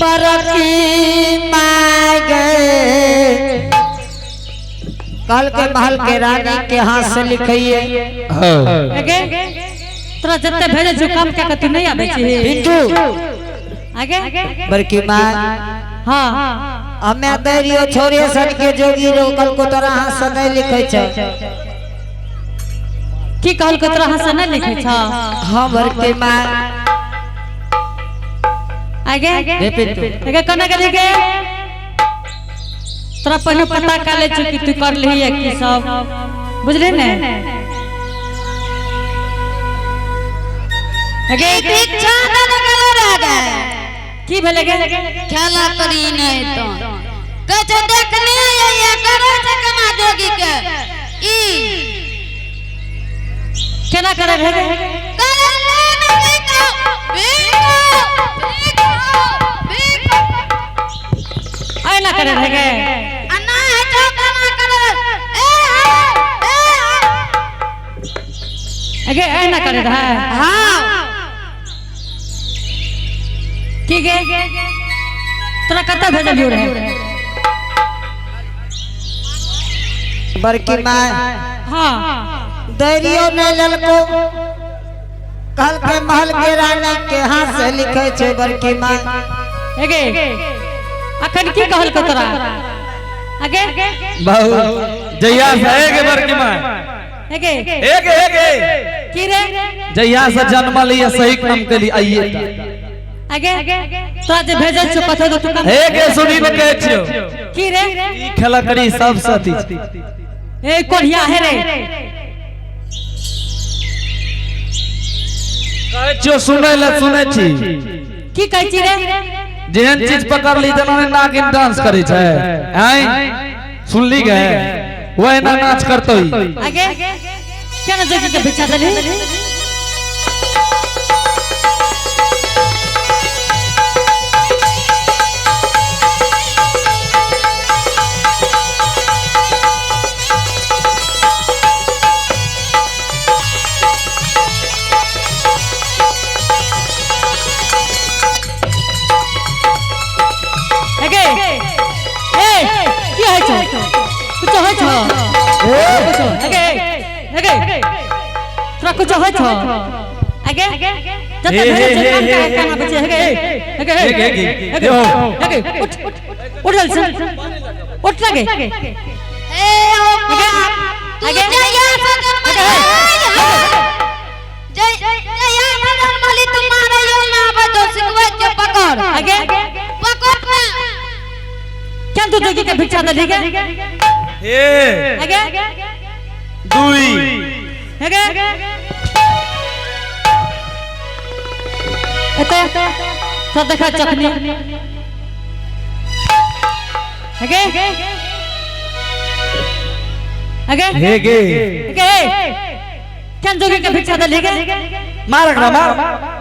बरकी माय गए कल के महल के रानी के हाथ से लिखिए। आगे तोरा जते भेजे छु काम क्या के तू नहीं आबै छी। पिंटू। आगे। बरकी माय। हां। हमें दैरियो छोरे सन के जोगी रो कल को तोरा हाथ से नहीं लिखे छ। की कहल को तोरा हाथ से नहीं लिखै छ? हाँ बरकी माय। आगे। रे पिंटू। आगे कोना के लिखे तोरा पहले पता कर ले छु कि तू कर लिही है की सब बुझली ने? आगे। दीक्षा दल गेलो रह गए। की भेलै गे? खेला करी नहीं तो कहै छै देखने ये करै छै केना जोगी के ई। केना करे रहे? करे ले भीखो भीखो भीखो भीखो। ऐना करे रहे गे? आ ना है छौ केना करे ए ए ए। आगे ऐना करे रहे? हाँ। की गे, तोरा कतऽ भेजलियो रहे? बरकी माय। हाँ। दैरियो नहीं ललको कल के महल के रानी के हाथ से लिखे छे बरकी माय। आगे अखन की कहल को तोरा आगे? बहु जहिया से एक बरकी माय। आगे। एक एक। की रे? जहिया से जन्मल ये सही काम के लिए आइए। आगे तोरा जे भेजल छौ कथो तो तू काम हे के सुनी ने कहै छियो। की रे? ई खेलकड़ी सब सती। ए कोढ़िया हे रे। कहै छियो सुनै ले सुनै छी। की कहै छी रे? जेहन चीज पकड़ ली तना ने नागिन डांस करै छै। आय सुनली गे वह ना नाच करतो ही। आगे केना जोगी के भिक्षा देली? आगे ए की होइ छौ? कुछो होइ छौ कुछो? आगे आगे तोरा कुछो होइ छौ? आगे जते हे, भेजै हे, छौ काम हे, का हे, केना बचे? आगे आगे। हे, हे, हे, आगे। यो। आगे उठ उठ जल्दी से उठ लगे। ए ओ बाप तू आगे। जहिया से जन्मल जहिया से जन्मली तू मारे यो ना आबै छौ सिखबै छियौ पकड़। आगे। पकड़ ने। केन तू जोगी के भिक्षा देली गे? हे। आगे। दुई। आगे एते तो देखा चखनी। आगे आगे। हे गे। आगे केन जोगी के भिक्षा देली गे? मार एकरा मार।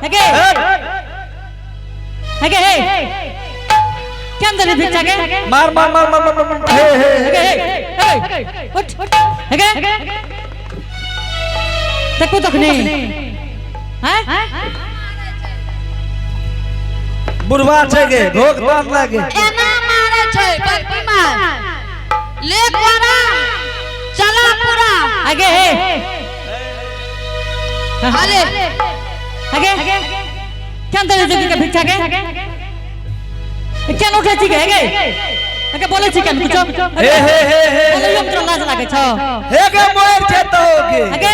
आगे आगे हे केन देली भिक्षा गे? मार मार मार मार मार मार। हे हे। आगे हे उठ आगे देखो तखनी हैं। बुढ़वा छै गे घोक दांत लागे। एना मारे छै बड़की माय ले कोरा चला पूरा। आगे हे। अरे। आगे केन देली जोगी के भिक्षा गे? केन उठे छी गे? आगे आगे बोले छी केन कुछो? हे हे हे हे। बोले हम तोरा लाज लागे छौ? हे गे मोर जेतो गे। आगे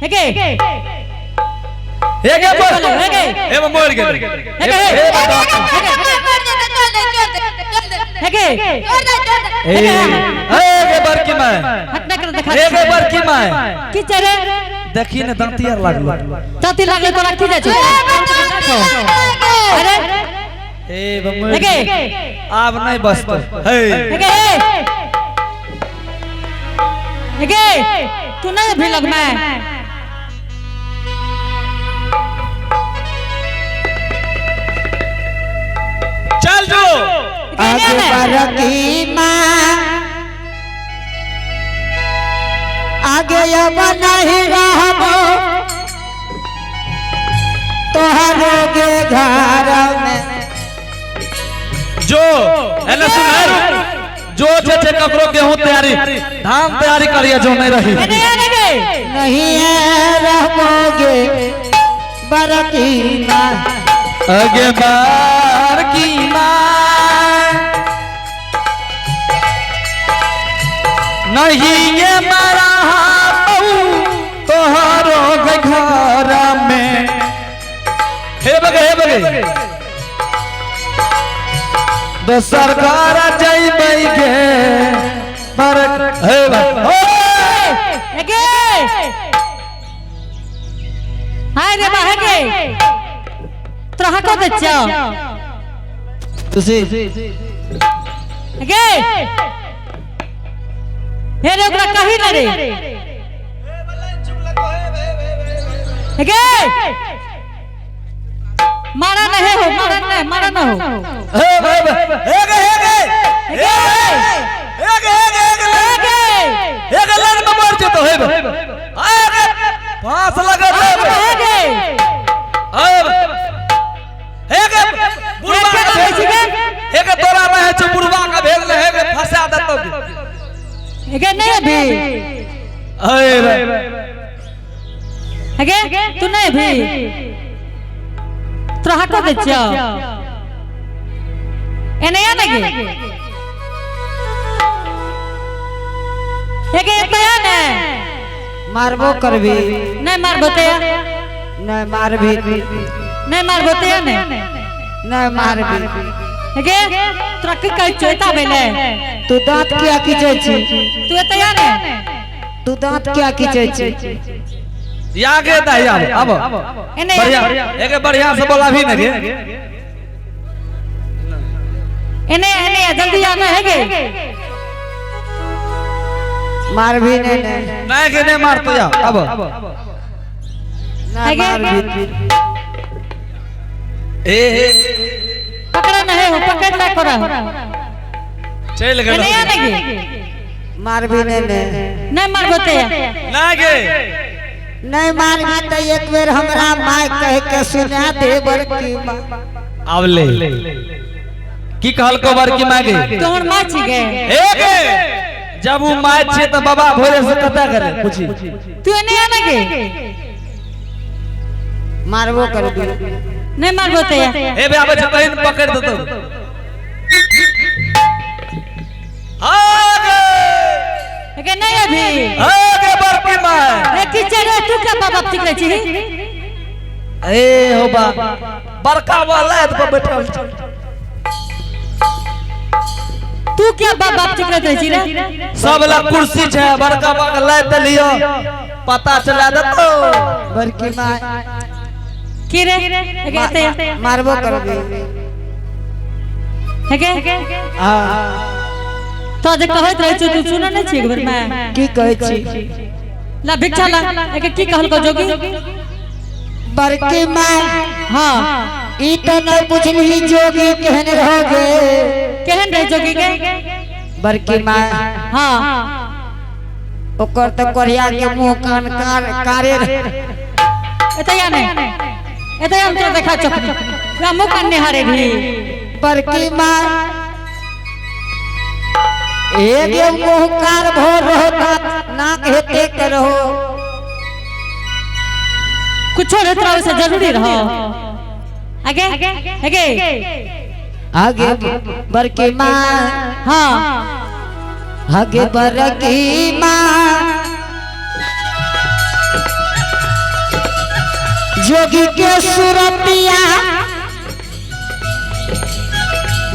आगे। हे गे मोर। बोलो, हे गे। हे मोर गेल। हे गे। हे बता। चल दे आगे। चल दे चल दे। हे हे गे बरकी माय। हटना कर देखा। हे गे बरकी माय। की छै रे? देखी ने दांती आर लागलो। दांती लागले तोरा की जाइ छौ? अरे। हे बमोर। आगे। आब नहीं बसतो हे। आगे आगे तू नहीं भी लगमे। चल जो। आगे बरकी माँ आगे अब नहीं रहबो तोहरो के घर में। जो एने सुन जो छे छे ककरो गेहूं तैयारी धान तैयारी करिए जो नहीं रही। एने आ गे। नहीं रहोगे बरकी माँ। अगे बार की माँ नहीं ये मारा बहू तोहरो घर में। हे बगे हे बगे दोसर घर जइबै गे बर हे बगे एगे हाय रे बा हेगे तोरा को दे छौ। तुसी एगे हे रे ओकरा कही ना रे। एगे मारा नहीं हो मारा नहीं मारा ना हो। हे बगे हे गे हे गे हे गे हे गे एगे हे गे लाइन में मर जेतो हे बगे अरे फांस लगा दे। एगे हे गे बुढ़वा के भेज गे। हे गे तोरा में है छौ बुढ़वा के भेज ले हे गे फंसा देतो। एगे नहीं अभी। अरे एगे तू नहीं अभी तोरा को दे छौ। एने आ ना गे। एगे एते आ ने। मारबो करबी। नहीं मारबो ते नहीं मारबी। नहीं मारबो ते ने। नहीं मारबी। एगे तोरा की कहै छौ एता भेलै। तू दांत किया खींचै छी? तू एते आ ने। तू दांत किया खींचै छी? यागे दा आब आब एने बढ़िया एगे बढ़िया से बोला भी नहीं गे। एने एने जल्दी आना है गे। मारबी नहीं नहीं। नहीं के नहीं मारतो जा अब। नहीं मारबी। ए ए पकड़ा नहीं हो पकड़ ना करा। चल गेल। एने आ ने गे। मारबी नहीं नहीं। नहीं मारबो ते। नहीं गे। नहीं मारबी तो एक बेर हमरा माय कह के सुना दे बड़की माँ। आवले की कहलको बड़की माय गे? तोहर माय छी गे। ए गे जब उ my छे त बाबा भोरे से कता करे पूछी। तू एने आ ने गे। मारबो करबी। नहीं मारबो ते। ए बे आबे छे तहिन पकड़ देतो। आगे एगे नहीं अभी। आगे बड़की माय। ए की चढ़े तू का बाप चिकरे छी? ए हो बा बड़का वाला पर बैठल। तू क्या बाप बाप चिकरे रहै छी रे? सब ला कुर्सी छे बड़का बा के लाइ देलियो पता चला देतो। बड़की माय की रे? एगे एते मारबो करबी। एगे हां तो जे कहैत रहै छौ तू सुनै नै छी एक बेर मैं? की कहै छी? ला भिक्षा ला। एगे की कहलको जोगी? बड़की माय हां ई त नहीं पुछली जोगी केहन रहोगे। केहन रहे जोगी के? बड़की माय हां ओकर त कोरिया के मुंह कान कार कारे। एते आ ने एते हम तोरा देखा चखनी ना मुंह कान निहारे रही। बड़की माय एगे मुंह कार भोर रहो नाक हेते करहो। कुछो रे तोरा से जरूरी रहो। आगे आगे आगे बड़की माँ। हां आगे बड़की माँ जोगी के सुरतिया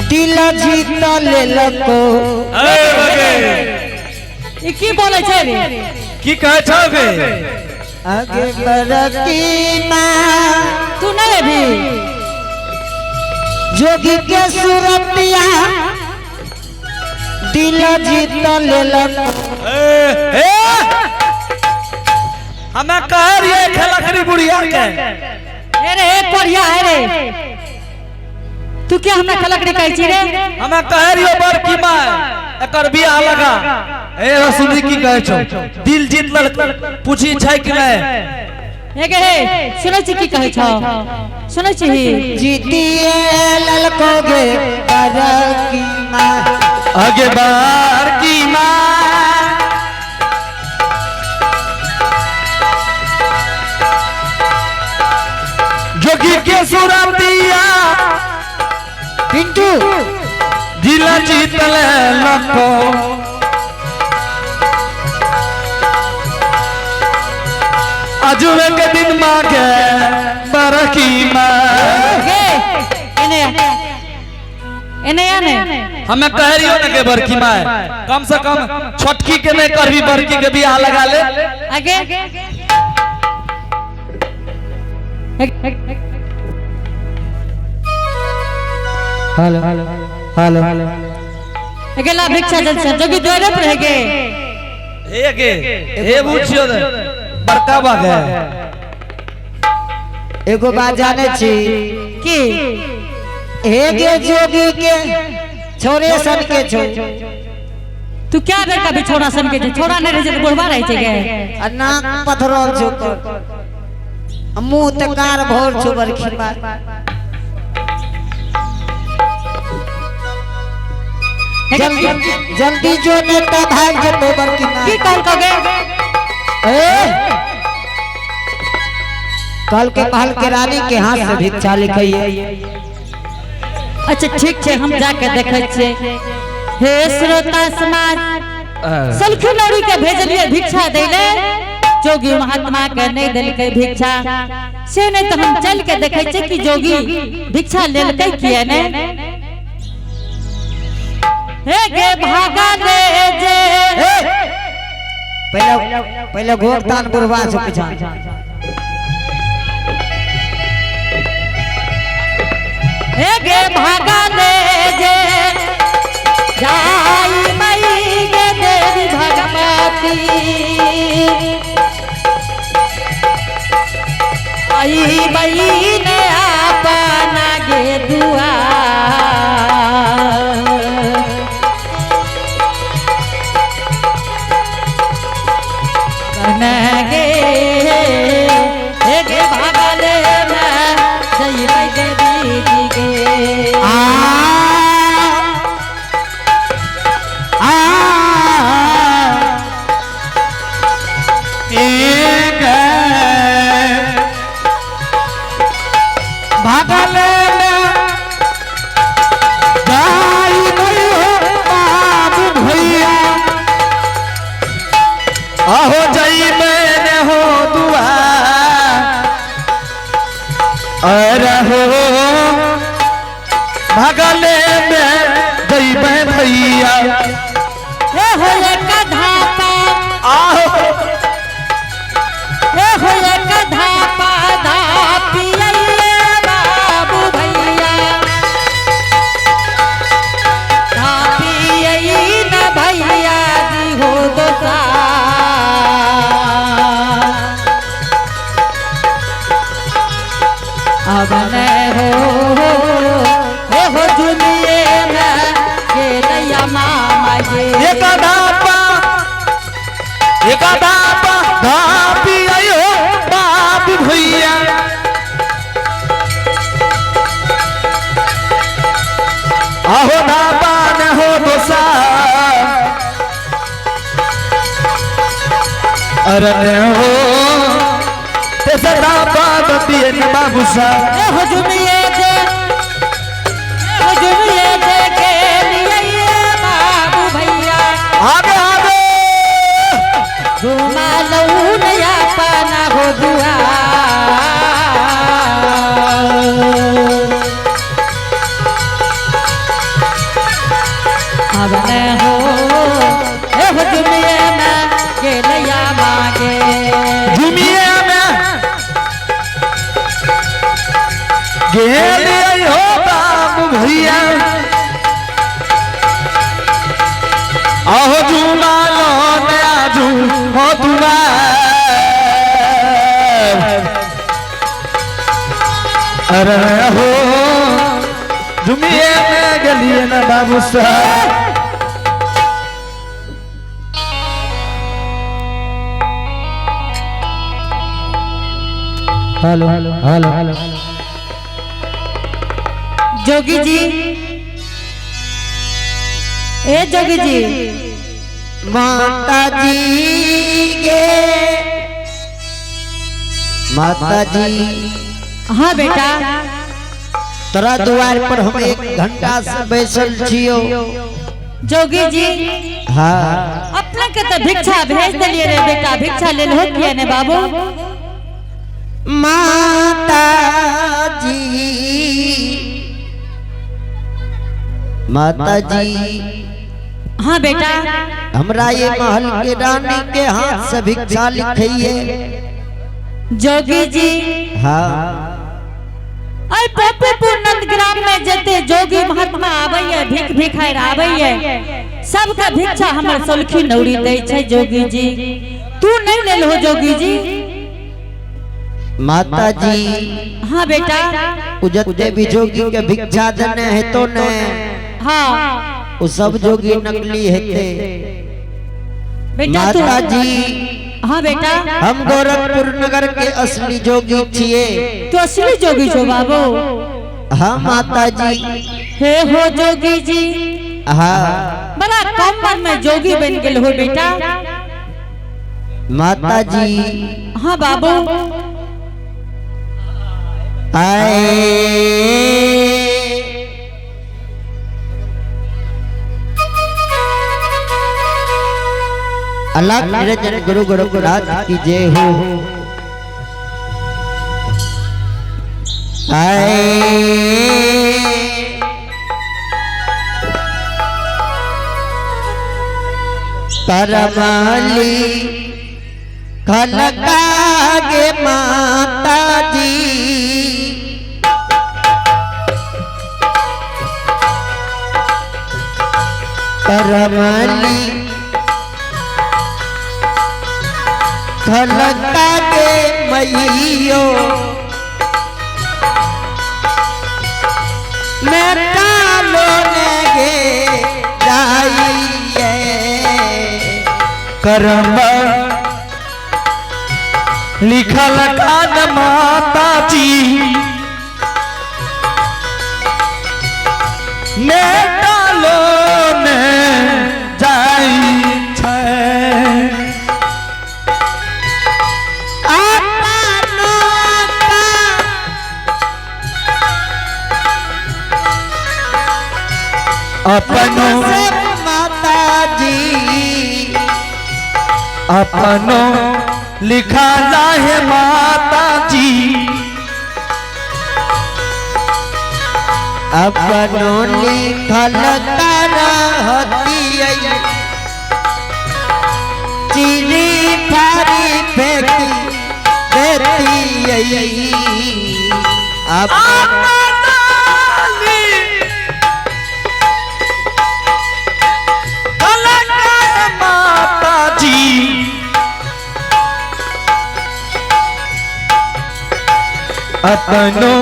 दिल जीत लेलको। ए बगे ई की बोलै छै रे? की कहै छौ गे? आगे बड़की माँ तू नहीं अभी। जोगी के सुरतिया दिल जीत लेलको। ए हमें कह रहिए खेलखड़ी बुढ़िया के। अरे ए कोरिया है रे तू क्या हमरा खलकड़ी कहै छी रे? हमें कह रहियो बड़की माय एकर बियाह लगा। ए रसुली की कहै छौ? दिल जीत ललक पूछी छै कि नहीं? एगे हे सुनै छी की कहै छौ? सुनै छी? जीतिए ललको गे। आगे बार की माँ जोगी के सुरतिया पिंटू जिला जीतल लखो अजुए के दिन माँ के बरकी माँ गे एने आ। एने आ ने हमें कह रही हो ना के बरकी माँ कम से कम छोटकी के नहीं करबी बरकी के बियाह लगा ले आगे हेलो हेलो हेलो अगला भिक्षा जल से जोगी द्वारे पर है गे हे गे हे बुझियो ने बड़का बाग है एगो बात जाने छी की हे गे जोगी के छोरे सन के छो तू क्या बेटा भी छोड़ा सन के छे? छोड़ा नहीं रहे छे तो बुढ़वा रहे छे गे आ नाक पथरल छो कर आ मुंह त कार भोर छो बरखी मार जल्दी जल्दी जो नेता भाग जतो बरखी मार की कहल कगे ए कल के महल के रानी के हाथ से भिक्षा लिखिए अच्छा ठीक छै हम जाके देखै छियै हे श्रोता समाज सलखी लौड़ी के भेजलियै भिक्षा दै ले जोगी महात्मा के नहीं देलकै भिक्षा से नहीं तो हम चल के देखै छियै कि जोगी भिक्षा लेलकै किया ने हे गे भागा ले जे पहले पहले घोर तान बुढ़वा छो पीछा हे गे भागा ले जे जाई मई गे देवी भगवती आई मई ने अपना गे दुआ बन गे हे गे भागा ले मैं जई मई देवी जी गे आ आ एक भागल जाई नहीं हो बाबू भैया आहो जाई मैंने हो दुआ अरे हो भागले में जईबे भैया हे होले का धापा आहो हे होले का धापा धापिया बाबू भैया धापिया न भैया जी हो दोसा अब न हो हे हो दुनिये में के नैया मामा ये एक धापा एक धापा धापी आयो बाबू भैया आहो धापा न हो दोसा अरे न हो तेसा धापा दतिए न बाबू सा ए हुजुमिए जे ए हुजुमिए जे के लिए बाबू भैया आगे आगे झुमा लऊ नया पाना हो दुआ अब न हो ए हुजुमिए में के लिया मांगे झुमिए में गेल हो बाबू भैया आहो झूमा लो नया झू हो तुम्हार अरे हो झुमिए में गेलिए ना बाबू साहब हेलो हेलो हेलो जोगी जी ए जोगी जी। माता जी गे, माता जी। हाँ बेटा। तोरा द्वार पर हम 1 घंटा से बैसल छियो। जोगी जी। हाँ। अपने के तो भिक्षा भेज दिलिए रे बेटा, भिक्षा ले लो किया ने बाबू? माता जी, माता जी। हाँ बेटा। हमरा ये महल के रानी के हाथ से भिक्षा लिखिए। जोगी जी। हाँ। अरे पप्पूपुर नंदग्राम में जते जोगी महात्मा आबैये, भीख भिखार आबैये, सबका भिक्षा हमर सोलखी नौरी दै छै जोगी जी। तू नहीं लेल हो जोगी जी? माता जी। हाँ बेटा। उ जते भी जोगी के भिक्षा देने है तो ने। हाँ। उ सब जोगी नकली हेते। बेटा तू। माता जी। हाँ बेटा। हम गोरखपुर नगर के असली जोगी छिए। तू असली जोगी छो बाबू? हाँ माता जी। हे हो जोगी जी। हाँ। बड़ा कम उम्र में जोगी बन गेल हो बेटा। माता जी। हाँ बाबू। आए अलग निरंजन गुरु गोरखनाथ की जय हो। आए परमाली खलकागे माता जी, परमाली खलकागे मैयो, मैं कालो ने जाइए। करम लिखल कान माता जी, ने कालो ने जाई छै। अपनो माता जी, अपनो लिखा है माता जी, अपनो लिखल रहती चिरी फारी फेंकी देती। माता जी, अपनो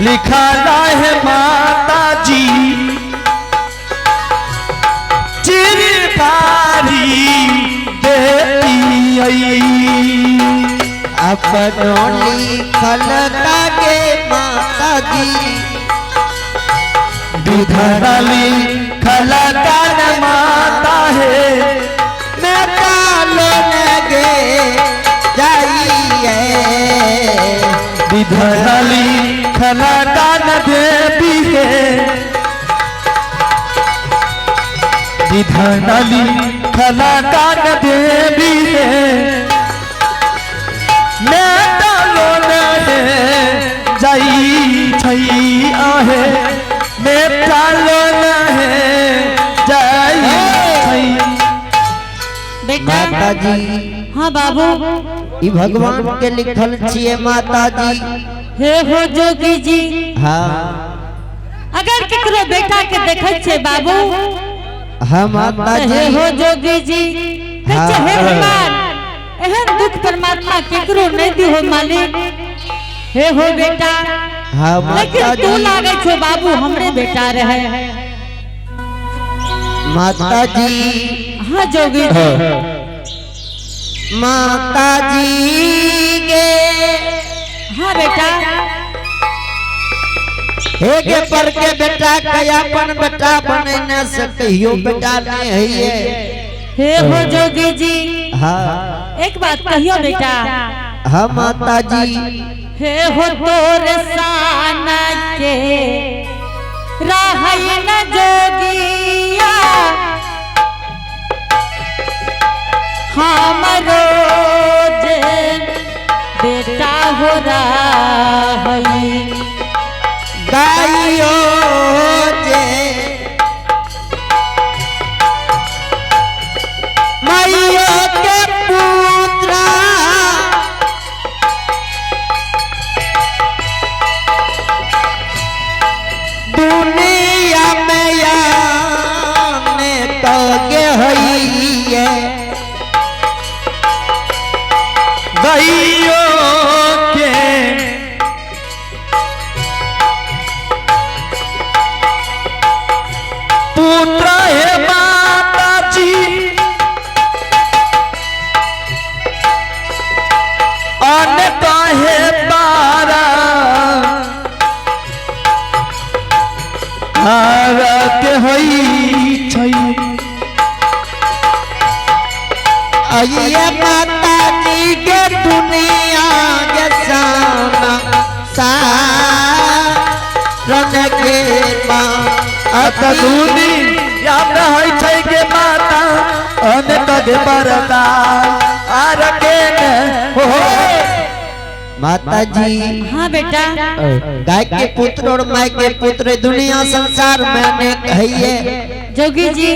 लिखा है माता जी, चिरपारी देती। अपनो लिखल के माता जी, विधरली खलकान माता है, मैं कालो लगे जाइए। विधरली खलकान देवी है, विधरली खलकान देवी है, मैं कालो लगे जाई छई आहे, मैं कालो लगे जाई छई। बेटा। माता जी। हाँ बाबू। ई भगवान के लिखल छिए माता जी। हे हो जोगी जी। हाँ। अगर केकरो बेटा के देखै छे बाबू, हाँ माता तऽ हे जी। हो जोगी जी, कहै छै हे भगवान, एहन दुख परमात्मा केकरो नहीं दिहो मालिक। हे हो बेटा। हाँ लेकिन माता तू जी। लागै छो बाबू हमरे बेटा रहे। माता जी। हाँ जोगी जी। माता जी गे। हाँ बेटा। हे गे पर के बेटा के अपन बेटा बनेने से कहियो बेटा नहीं है। हे हो जोगी जी। हाँ। एक बात कहियो बेटा। हाँ माता जी। हे हो तोर साना के रहई न जोगिया, हमरो जे बेटा हो रहई। गाइयो जे माइयो के पुत्र दुनिया में याने तगे हइये। दैयो के पुत्र हे माता जी, अनेक हे बारा हार के होई छै। आइए माता जी के दुनिया के साना सारन के माँ अत दुनिया में होइ छै गे माता अनेक गे बरदा आर के ने हो। माता जी। हाँ बेटा। गाय के पुत्र और माय के पुत्र दुनिया संसार में अनेक है। जोगी जी।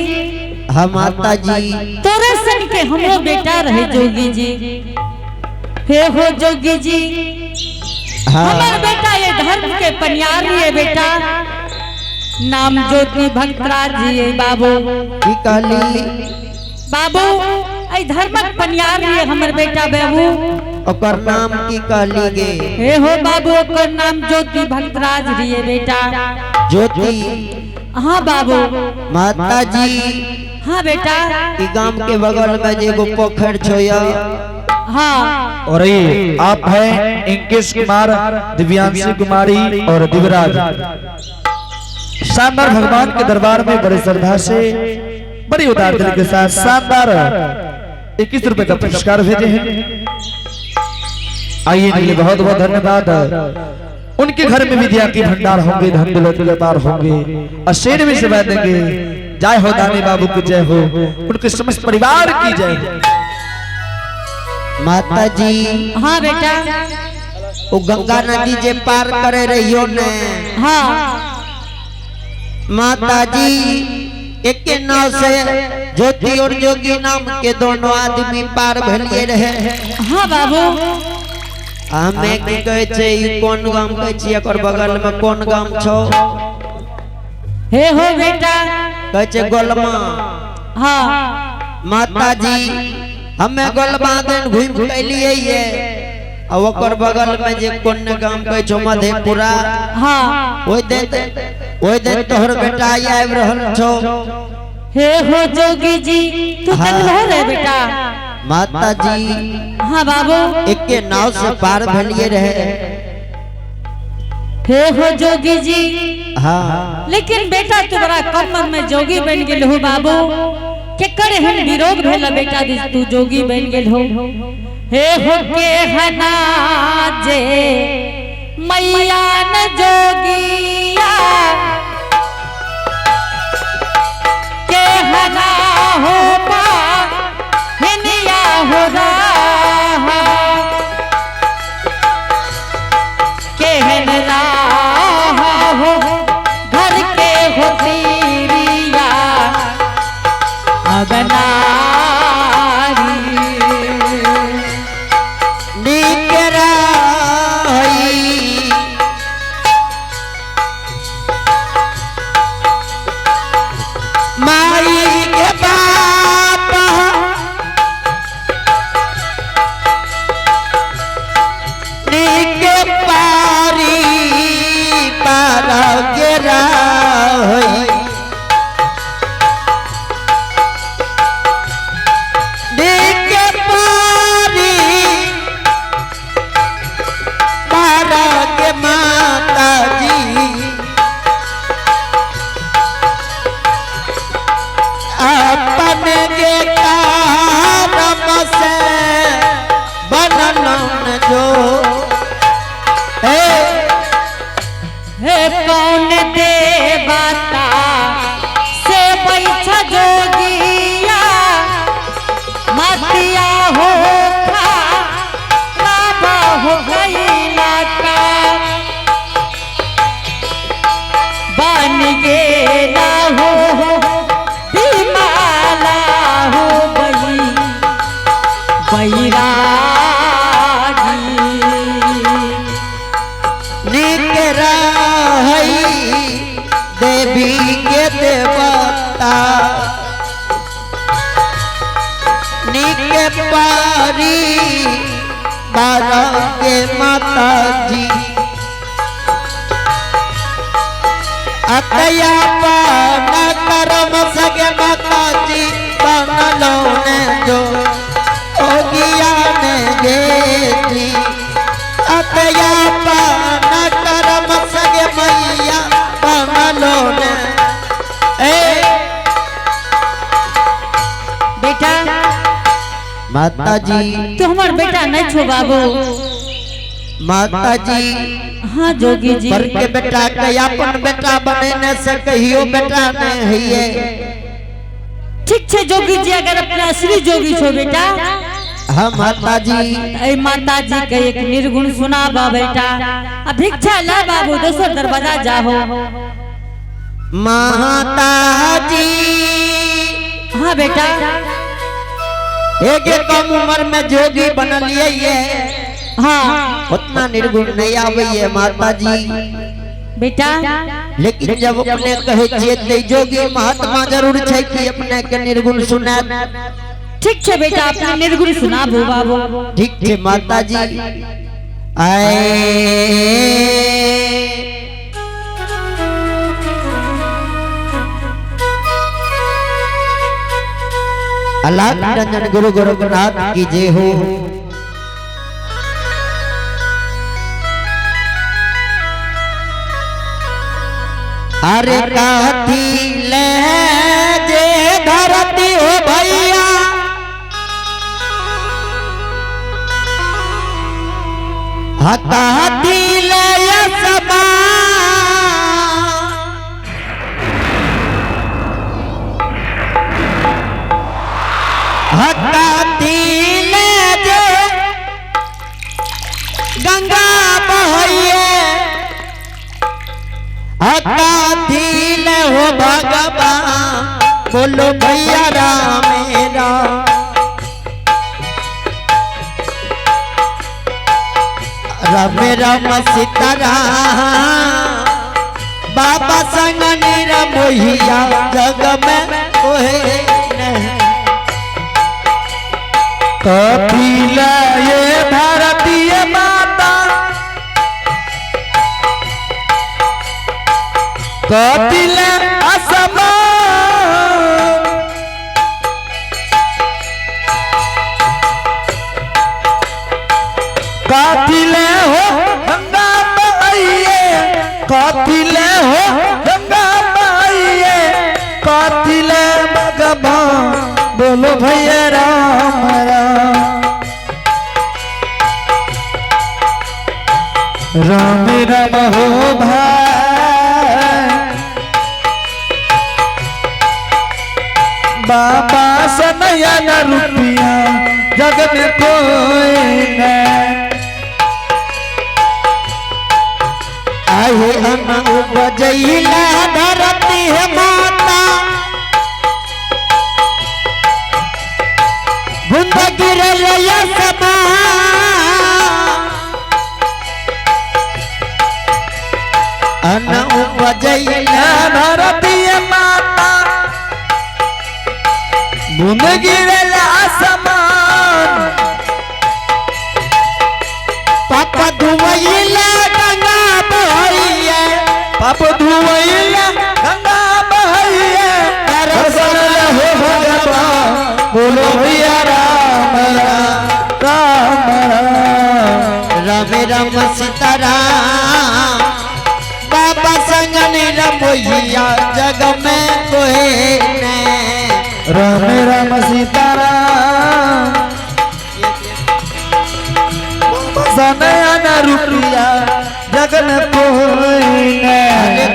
हाँ माता जी। तोरे सन के हमरो बेटा रहे जोगी जी। हे हो जोगी जी। हाँ। हमर बेटा ये धर्म के पनियारी है बेटा, नाम ज्योति भक्तराज जी है बाबू। की कहली? बाबू ऐ धर्मक पनियारी है हमर बेटा बाबू। ओकर नाम की कहली गे? हे हो बाबू ओकर नाम ज्योति भक्तराज जी है बेटा। ज्योति। हाँ बाबू। माता जी। हाँ बेटा। ई गांव के बगल में जे एगो पोखर छो या। हाँ। और ये आप हैं इंकेश कुमार, दिव्यांशी कुमारी और दिवराज। शानदार भगवान के दरबार में बड़े श्रद्धा से बड़ी उदार दिल के साथ शानदार 21 रुपए का पुरस्कार भेजे हैं। आइए इनके लिए बहुत बहुत धन्यवाद। उनके घर में विद्या के भंडार होंगे, धन दौलत व्यापार होंगे और शेर भी सेवा देंगे। जय हो दानी बाबू की जय हो, उनके समस्त परिवार की जय हो। माता जी। हाँ बेटा। वो गंगा नदी जे पार करे रहियो ने। हाँ। माता जी एक नाव से ज्योति और जोगी नाम के दोनों आदमी पार भेलिए रहे। हाँ बाबू। हमें की कहे छे ई कोन गाम कहे छी, एकर बगल में कोन गाम छो? हे हो बेटा। कहे छे गोलमा। हाँ। माता जी हमें गोलमा दिन घूम के एलिए ये, आ ओकर बगल में जे कोन गाम कहे छो मधेपुरा। हाँ। ओइ दिन तोहर बेटा आबि रहल छो। हे हो जोगी जी तू हाँ। तक रहे बेटा। माता जी। हाँ बाबू। एके नाव से पार भेलिए रहे। हे हो जोगी जी। हाँ। लेकिन बेटा तू बड़ा कम उम्र में जोगी बन गेल हो बाबू। केकर एहन विरोध भेल बेटा दिस तू जोगी बन गेल हो। हे हो के हना जे मैया न जोगिया, के हना हो पा हिनिया हो रहा, केहन राहा हो घर के हो तीरिया अगनारी। नीक रही कौन देवता से बैठा जोगिया मतिया हो खा बाबा हो गईला का बन गेला हो बीमाला हो बई बैरागी। नीक रहई देवी के देवता, नीक पारी बारह के माता जी। अतया पान करम सगे माता जी बनलो ने जो ओगिया ने गेती। अतया पान करम सगे मैया बनलो ने ए बेटा, माता जी। तू हमार बेटा नहीं छो बाबू। माता जी। हाँ जोगी जी। पर के बेटा के अपन बेटा बने से कहियो बेटा नहीं है। ठीक छे जोगी जी, अगर अपना असली जोगी छो बेटा। हाँ माता जी। ए माता जी के एक निर्गुण सुना बा बेटा, आ भिक्षा ला बाबू दोसर दरवाजा जाहो। माता जी। हाँ बेटा। एक कम उम्र में जोगी बनलिए ये हाँ उतना निर्गुण नहीं आवे माता जी। बेटा। लेकिन जब अपने कहे छियै ते जोगी महात्मा जरूर छै कि अपने के निर्गुण सुनात। ठीक छे बेटा, अपने निर्गुण सुनाबू बाबू। ठीक छै माता जी। आए अल्लाह निरंजन गुरु गोरखनाथ की जय हो। अरे काथी ले जे धरती हो भैया, काथी ले समा काथी ले जे गंगा बहैये, दिल हो भगवान बोलो भैया राम राम। राम राम सीता राम बाबा संग निरमोहिया जग में कोहे नहीं। कपिल ये भारतीय माता, कपिल असम कपिल हो गंगा माइये, कपिल हो गंगा माइये, कपिल भगवान बोलो भैया राम राम। राम राम हो भाई बाबा सनया न रुपिया जग में कोई नहीं। आहे अन उपजैला धरती है माता, बूंद गिरल समा अन उपजैला धरती माता बूंद गिरल आसमान, पाप धुवैला गंगा बहैया, पाप धुवैया गंगा बहैया, दर्शन हो भगवान बोलो भैया राम राम राम राम। राम राम सीता राम बाबा संग निरमोहिया जग में कोहे नहीं। राम राम सीता राम सनया न रुपिया जग में कोई अरे नहीं।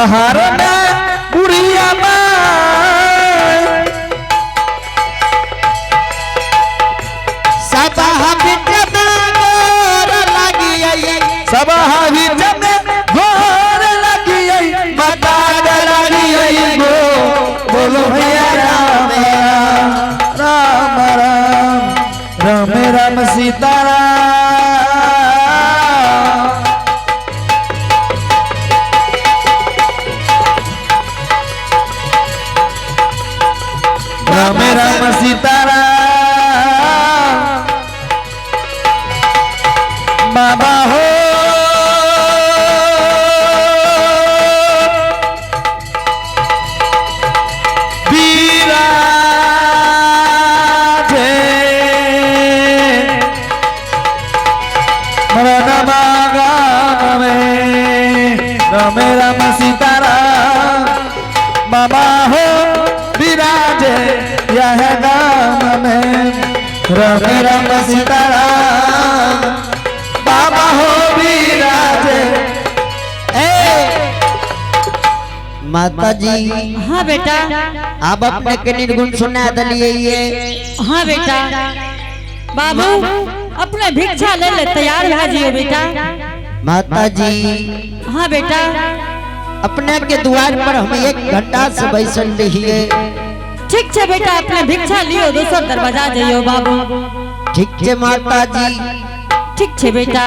पहाड़ में बुढ़िया माई। सबा बिच में गोर लगियै। सबा बीच में गोर लगियै, माता लगियै गो। बोलो भैया राम राम राम राम राम राम सीता राम। राम राम सीता राम। बाबा हो विराजे में राम राम सीता राम। बाबा हो विराजे यह गाम में राम राम सीता राम। बाबा हो विराजे। ए माता जी, हाँ बेटा। आप अपने के निर्गुण सुना दलिए ये। हाँ बेटा। बाबू, अपने भिक्षा ले ले तैयार भा जियो बेटा। माता जी। हाँ बेटा। अपने के द्वार पर हम एक घंटा से बैसल रहिए। ठीक छे बेटा, अपने भिक्षा लियो, दोसर दरवाजा जइयो बाबू। ठीक छे माता जी। ठीक छे बेटा।